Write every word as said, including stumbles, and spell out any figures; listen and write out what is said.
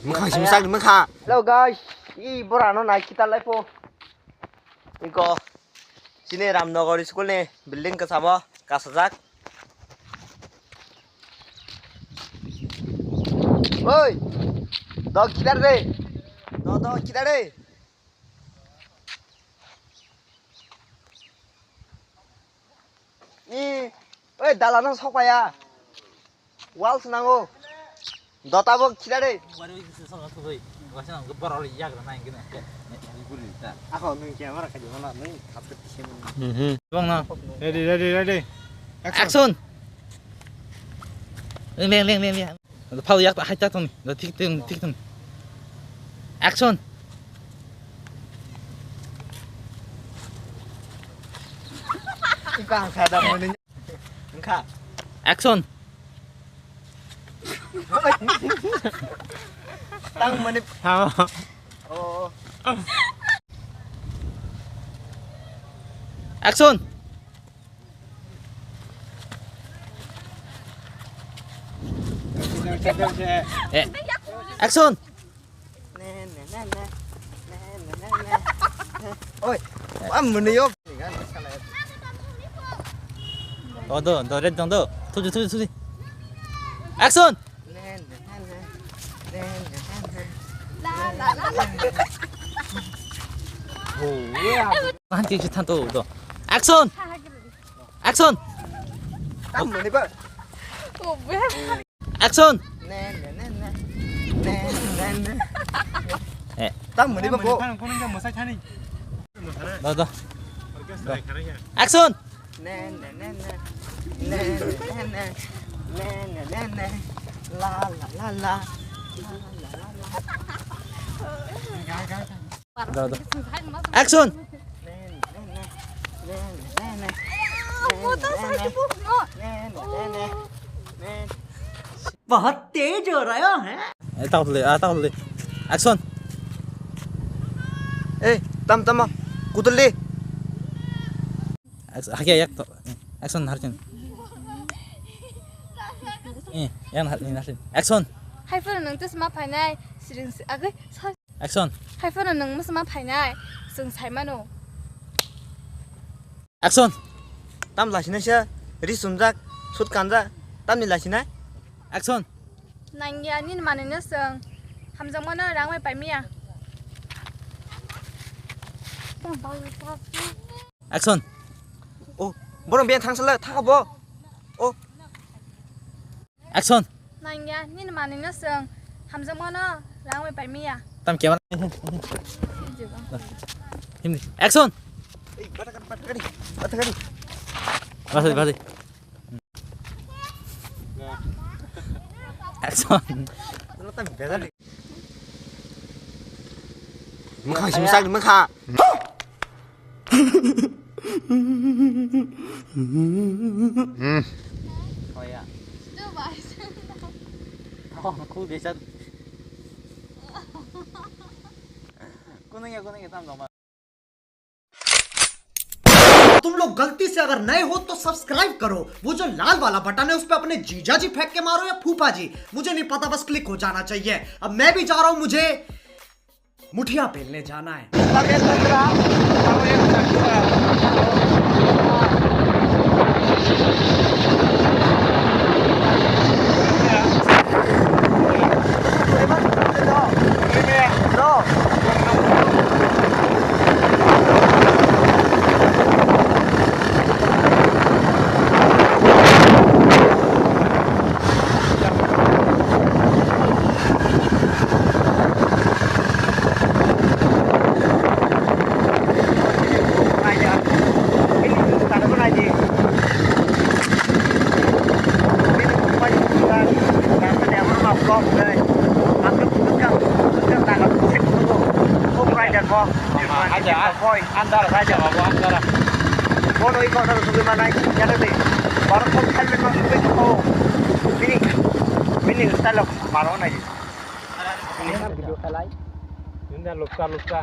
Mwkhang si mwsak mwkha. Hello guys, i borano nai kita lai po. Iko sini Ramnagar school ni building kasabo kasajak. Oi, dog kita re. Dog dog kita re. I, oi, dalano sokpaya. Wall swnango. Dota bo khida de. Ako nung camera kadi mana nung kapit sini. Mhm. Bang na. Ready, ready, ready. Action. Action. Leng, leng, leng, leng, leng. Phal yak hai ta tong. Thik tong, thik tong. Action. Ikang sadam mani. Engkha. Action. Tang mani. Tama. Oh. Action. Eh. Action. Oi, am mwnwi o. Do, do, do, red dong, do. Thuji, thuji, thuji. Action! Nanti kita tuh, do. Action! Action! Am mwnwi ba. Action! Eh. Tam mani ba bo. Dah, dah. Action! La la la la. Dah, dah. Action! Motor sakit, no. बहुत तेज हो रहा है। Eh, takut le, ah, takut le. Action. Eh, tam, tam, kutul le. Action, hakia yak to. Action, harchin. Eh, yan harchin, harchin. Action. Hai phano nung tus ma phainai, siring si, agoi, sa- Action. Hai phano nung mus ma phainai, sung sai mano. Action. Tam lasinai se, ri sumjak, sut kanjak, tamni lasinai. Action. Nangya nini manwino chwng hamjakmano rang bai paimiya. Action. Oh, borok biyang thangsa le thaka bo. Oh. Action. Nangya nini manwino chwng hamjakmano rang bai paimiya. Tam camera. Hindi. Action. Basi, basi. Action. Mwkhang sim sak mwkha. Oh ya. Oh, cool desa. Kunang ya, kunang ya, tam dong. तुम लोग गलती से अगर नए हो तो सब्सक्राइब करो, वो जो लाल वाला बटन है उस पे अपने जीजा जी फेंक के मारो या फूफा जी, मुझे नहीं पता, बस क्लिक हो जाना चाहिए। अब मैं भी जा रहा हूँ, मुझे मुठिया पेलने जाना है। Andar raja, babu, andar. Bono iko na sugui manai, jana de. Baru kau helmet ma sugui kau. Mini, mini style of maro na ji. Ini kan video kalai. Ini luksa, luksa.